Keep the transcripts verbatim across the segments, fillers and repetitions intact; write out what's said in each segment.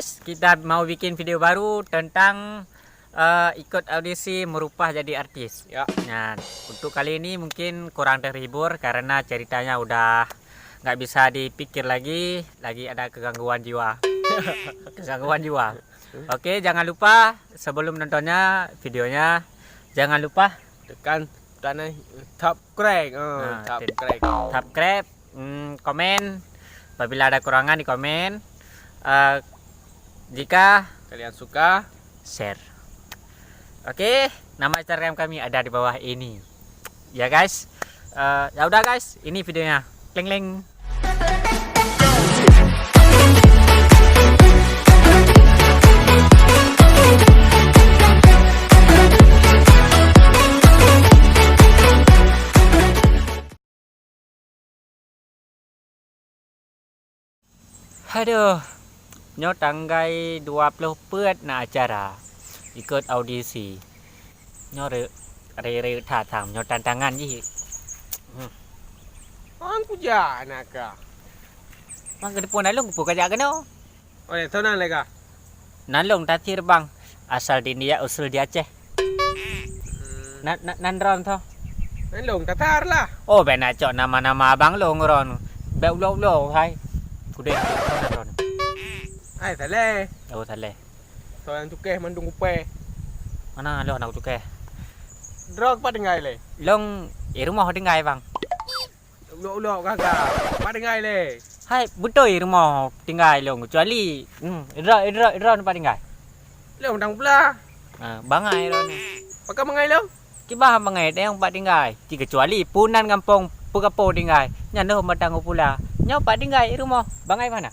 Kita mau bikin video baru tentang, eh, ikut audisi merupah jadi artis. Ya. Nah, untuk kali ini mungkin kurang terhibur karena ceritanya udah nggak bisa dipikir lagi, lagi ada kegangguan jiwa. Kegangguan jiwa. Oke, jangan lupa sebelum nontonnya videonya, jangan lupa tekan tanda subscribe. Oh, nah, subscribe. Subscribe, hmm, komen. Apabila ada kurangan di komen. Eh, jika kalian suka, share. Oke, nama Instagram kami ada di bawah ini. Ya guys, eh, ya udah guys, ini videonya. Kling kling. Aduh, nyoe tanggai dua ploh peuet na acara ikot audisi. Nyoe re-, re-, re-, that tham, nyoe tantangan jih. Hmm. An kujak na ka. Mang keudepan along kupeue kajak keunoe. Oh, ya, soe nan lé ka? Nan lôn Tasir, Bang. Asal di India, usul di Aceh. Hmm. Nan, nan, nan droen soe? Nan lôn Tasar lah. Oh, bèk na cok nama-nama abang lôn droen. Bèk ulo-ulo, hai. Kudeh, nan droen. Hai, Saleh. Oh, Saleh. Soe nyang cukéh mandum kupée. Mana lôn na cukéh? Droe pat tinggai lé? Lôn i rumoh tinggai, Bang. Ulok-ulok gagah. Pat tinggai lé? Hai, beutôi rumoh tinggai lôn, kecuali, hmm, idroe, idroe, idroe pat tinggai. Lôn dang pula. Ha, bangai droeneuh. Pakon bangai lôn? Kiban bangai, tayong pat tinggai. Ci kecuali pue nan gampông, pue gampông tinggai. Nyan lôn batang pula. Nyoe pat tinggai rumoh. Bangai mana?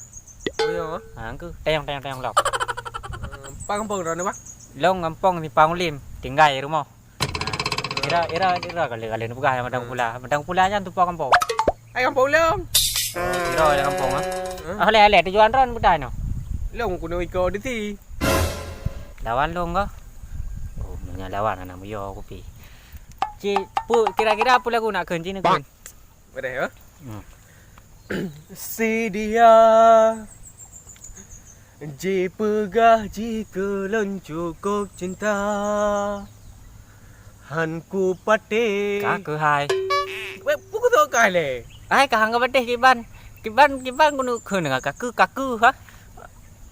Oh, ya. Ha, engkeu. Tayong, tayong, tayong lom. Eh, pat gampông droeneuh, Bang? Lôn gampông Simpang Ulim, tinggai rumoh. Ira, ira, ira kali, kali ni peugah Madang Pula. Madang Pula nyan tupo gampông. Ai gampông lôn. Ira lam gampông ah. Huh? Ah, lé, lé tujuan droen buta nyoe. Lôn keuneuk ikot audisi. Lawan lôn kah? Oh, meunyoe lawan hana meuyue kupi. Ci, pu-, kira-kira peue lagu nak kheun ci neukheun? Beudeh, ya? Hmm. Si dia jipeugah jih keu lôn cukup cinta, han kupatéh. Ka keuhai. Weh, peue keu soe ka lé? Ai, ka han kupatéh kiban. Kiban, kiban keuneuk kheun deungon ka keuh, ka keuh, ha?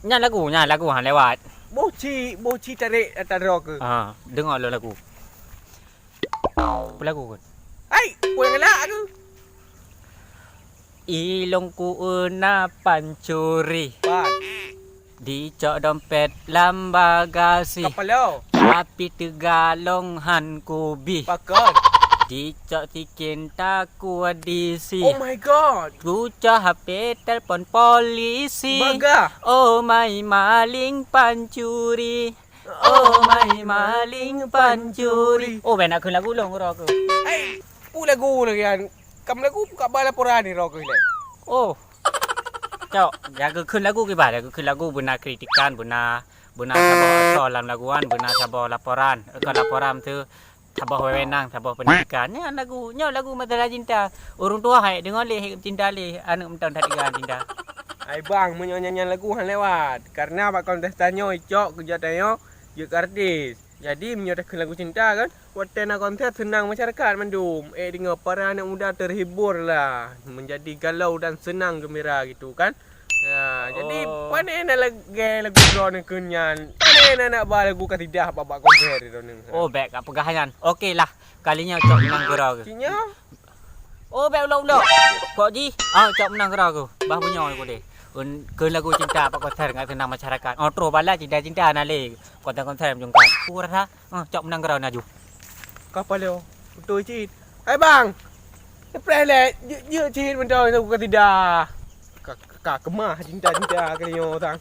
Nyan lagu, nyan lagu han lewat. Boh ci, boh ci tarék ata droe keuh. Ha, deungoe lôn lagu. Peue lagu kheun? Hai, peue nyang galak keuh? I lôn keu na pancuri. Pat. Dicok dompet lam bagasi. Kapalo. Tapi teuga lôn han kubih. Pakon? Dicok sikin takue disi. Oh my God. Kucok H P telepon polisi. Bagah. Oh my maling pancuri. Oh my maling pancuri. Oh, bèk nak kheun lagu lôn, uroe keuh. Hai, peue lagu lagèe nyan? Kam lagu peue ka ba laporan ni uroe keuh lé? Oh. Cok, jaga kheun lagu kiban, jaga kheun lagu beuna kritikan, beuna, beuna saboh asoe lam lagu nyan, beuna saboh laporan. Eh, kon laporan tu, saboh wewenang, saboh pendidikan. Nyan lagu, nyoe lagu masalah cinta. Ureueng tuha hai deungoe lé, hai cinta lé, aneuk mantong that igan cinta. Ai bang, meunyoe nyan-nyan lagu han lewat. Karena bak kontestan nyoe icok keu jeuet tanyoe jeuet keu artis. Jadi meunyoe takheun lagu cinta kan, watèe na konser seunang masyarakat mandum. Eh, deungoe para aneuk muda terhibur lah, menjadi galau dan senang gembira gitu kan. Ha, jadi pane na lagèe lagu droeneuh kheun nyan. Pane na nak ba lagu kasidah bak, bak konser droeneuh. Oh, bèk ka peugah nyan. Oke lah, kali nyoe cok meunang keudroe keuh. Ci nyoe? Oh, bèk ulok-ulok. Kok jih? Ah, cok meunang keudroe keuh. Bah bunoe kudeh. Un, kheun lagu cinta bak konser ngat seunang masyarakat. Oh, troh bala cinta-cinta na lé. Konser-konser meujungkai. Ku rasa, ah, cok meunang keudroe laju. Ka paloe, beutôi cit. Hai bang. Preh lé, jeuet, jeuet cit mantong lagu kasidah. Ka, ka, ka keumah cinta-cinta kali nyoe sang.